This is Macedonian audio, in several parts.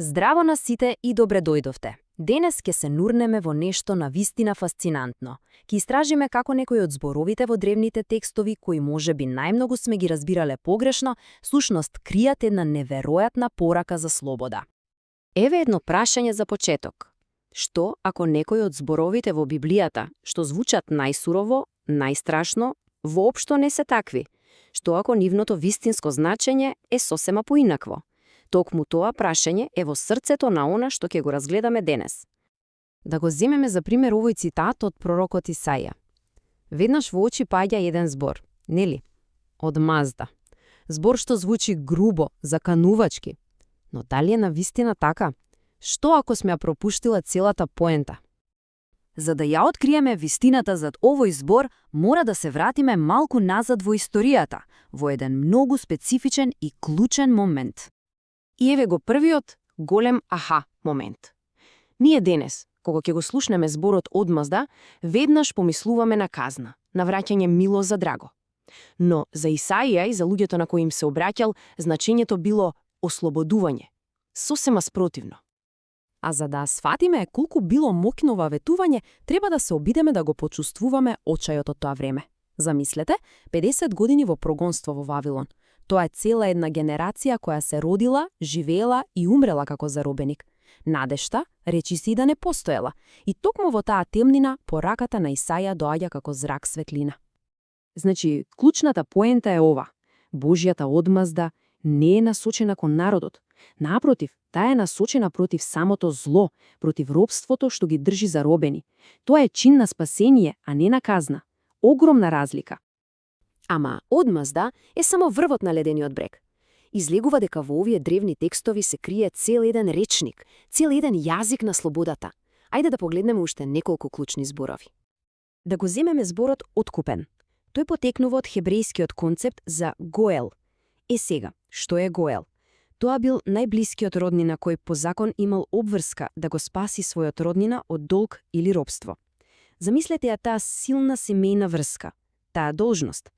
Здраво на сите и добре дојдовте. Денес ќе се нурнеме во нешто навистина фасцинантно. Ќе истражиме како некои од зборовите во древните текстови, кои можеби најмногу сме ги разбирале погрешно, всушност кријат една неверојатна порака за слобода. Еве едно прашање за почеток. Што ако некој од зборовите во Библијата, што звучат најсурово, најстрашно, воопшто не се такви? Што ако нивното вистинско значење е сосема поинакво? Токму тоа прашање е во срцето на она што ќе го разгледаме денес. Да го земеме за пример овој цитат од пророкот Исаја. Веднаш во очи паѓа еден збор, нели? Одмазда. Збор што звучи грубо, заканувачки. Но дали е навистина така? Што ако сме ја пропуштила целата поента? За да ја откриеме вистината зад овој збор, мора да се вратиме малку назад во историјата, во еден многу специфичен и клучен момент. И еве го првиот голем аха момент. Ние денес, кога ќе го слушнеме зборот одмазда, веднаш помислуваме на казна, на враќање мило за драго. Но за Исаија и за луѓето на кои им се обраќал, значењето било ослободување. Сосема спротивно. А за да сватиме колку било моќно ова ветување, треба да се обидеме да го почувствуваме очајот од тоа време. Замислете, 50 години во прогонство во Вавилон. Тоа е цела една генерација која се родила, живеела и умрела како заробеник. Надежта, речи си да не постоела. И токму во таа темнина, пораката на Исаја доаѓа како зрак светлина. Значи, клучната поента е ова. Божјата одмазда не е насочена кон народот. Напротив, таа е насочена против самото зло, против робството што ги држи заробени. Тоа е чин на спасение, а не на казна. Огромна разлика. Ама одмазда е само врвот на ледениот брег. Излегува дека во овие древни текстови се крие цел еден речник, цел еден јазик на слободата. Ајде да погледнеме уште неколку клучни зборови. Да го земеме зборот откупен. Тој потекнува од хебрејскиот концепт за гоел. Сега, што е гоел? Тоа бил најблискиот роднина кој по закон имал обврска да го спаси својот роднина од долг или робство. Замислете ја таа силна семејна врска, таа должност.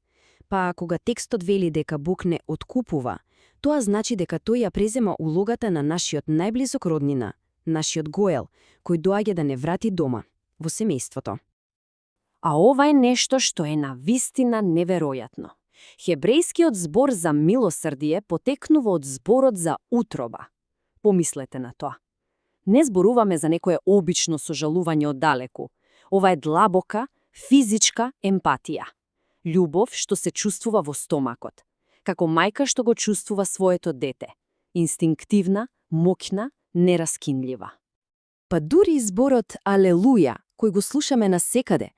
Па кога текстот вели дека Бог не откупува, тоа значи дека тој ја презема улогата на нашиот најблизок роднина, нашиот гоел, кој доаѓа да не врати дома, во семејството. А ова е нешто што е навистина неверојатно. Хебрејскиот збор за милосрдие потекнува од зборот за утроба. Помислете на тоа. Не зборуваме за некое обично сожалување оддалеку. Ова е длабока, физичка емпатија. Љубов што се чувствува во стомакот, како мајка што го чувствува своето дете. Инстинктивна, моќна, нераскинлива. Па дури зборот Алелуја, кој го слушаме насекаде,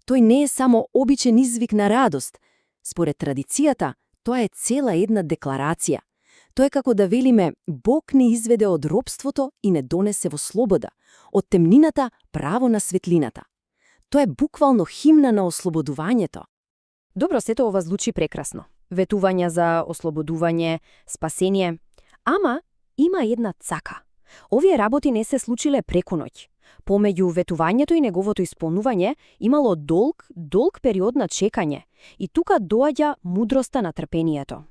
тој не е само обичен извик на радост. Според традицијата, тоа е цела една декларација. Тоа е како да велиме, Бог не изведе од робството и не донесе во слобода, од темнината право на светлината. Тоа е буквално химна на ослободувањето. Добро, сето ова звучи прекрасно. Ветувања за ослободување, спасение. Ама има една цака. Овие работи не се случиле преку ноќ. Помеѓу ветувањето и неговото исполнување имало долг период на чекање. И тука доаѓа мудроста на трпението.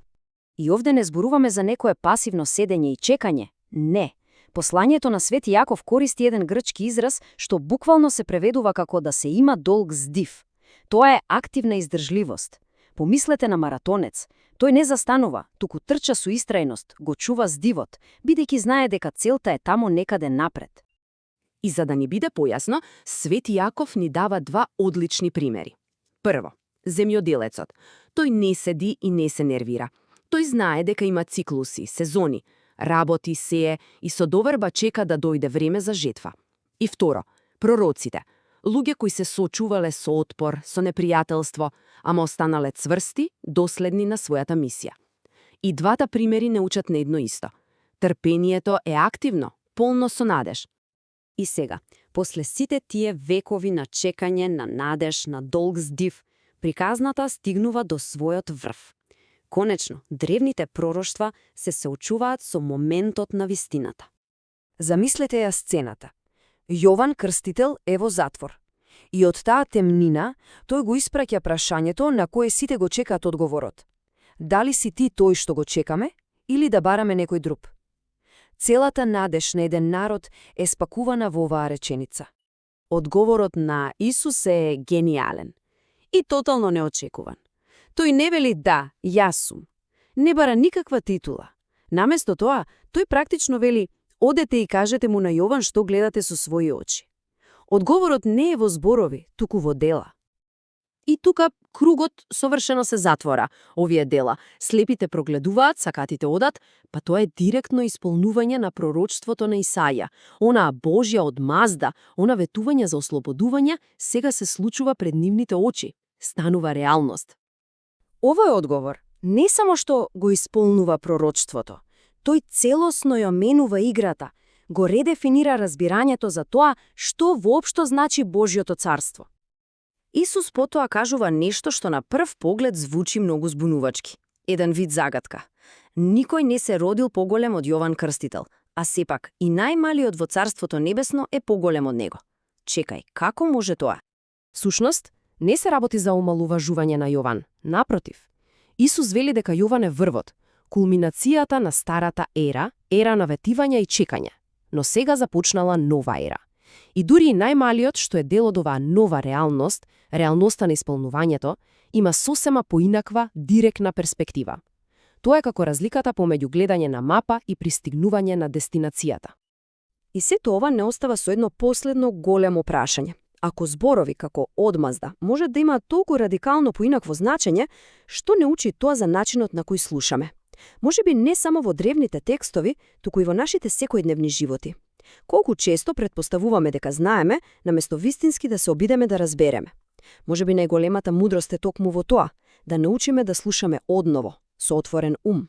И овде не зборуваме за некое пасивно седење и чекање. Не. Посланието на Свети Јаков користи еден грчки израз што буквално се преведува како да се има долг здив. Тоа е активна издржливост. Помислете на маратонец. Тој не застанува, туку трча со истрајност, го чува здивот, бидејќи знае дека целта е таму некаде напред. И за да ни биде појасно, Свети Јаков ни дава два одлични примери. Прво, земјоделецот. Тој не седи и не се нервира. Тој знае дека има циклуси, сезони, работи, сее и со доверба чека да дојде време за жетва. И второ, пророците. Луѓе кои се соочувале со отпор, со непријателство, ама останале цврсти, доследни на својата мисија. И двата примери не учат на едно исто. Трпението е активно, полно со надеж. И сега, после сите тие векови на чекање, на надеж, на долг здив, приказната стигнува до својот врв. Конечно, древните пророштва се соочуваат со моментот на вистината. Замислете ја сцената. Јован Крстител е во затвор. И од таа темнина, тој го испраќа прашањето на кое сите го чекаат одговорот. Дали си ти тој што го чекаме, или да бараме некој друг? Целата надеж на еден народ е спакувана во оваа реченица. Одговорот на Исус е гениален и тотално неочекуван. Тој не вели да, јас сум. Не бара никаква титула. Наместо тоа, тој практично вели: одете и кажете му на Јован што гледате со своји очи. Одговорот не е во зборови, туку во дела. И тука кругот совршено се затвора. Овие дела, слепите прогледуваат, сакатите одат, па тоа е директно исполнување на пророчството на Исаја. Онаа Божја одмазда, она ветување за ослободување, сега се случува пред нивните очи. Станува реалност. Овој одговор не само што го исполнува пророчството, тој целосно ја менува играта, го редефинира разбирањето за тоа што воопшто значи Божјото царство. Исус потоа кажува нешто што на прв поглед звучи многу збунувачки. Еден вид загадка. Никој не се родил поголем од Јован Крстител, а сепак и најмалиот во Царството Небесно е поголем од него. Чекај, како може тоа? Сушност, не се работи за омалуважување на Јован. Напротив, Исус вели дека Јован е врвот, кулминацијата на старата ера, ера на ветивање и чекање. Но сега започнала нова ера. И дури и најмалиот, што е дел од оваа нова реалност, реалноста на исполнувањето, има сосема поинаква, директна перспектива. Тоа е како разликата помеѓу гледање на мапа и пристигнување на дестинацијата. И сето ова не остава со едно последно големо прашање. Ако зборови како одмазда може да имаат толку радикално поинакво значење, што не учи тоа за начинот на кој слушаме? Можеби не само во древните текстови, туку и во нашите секојдневни животи. Колку често претпоставуваме дека знаеме, наместо вистински да се обидеме да разбереме. Можеби најголемата мудрост е токму во тоа, да научиме да слушаме одново, со отворен ум.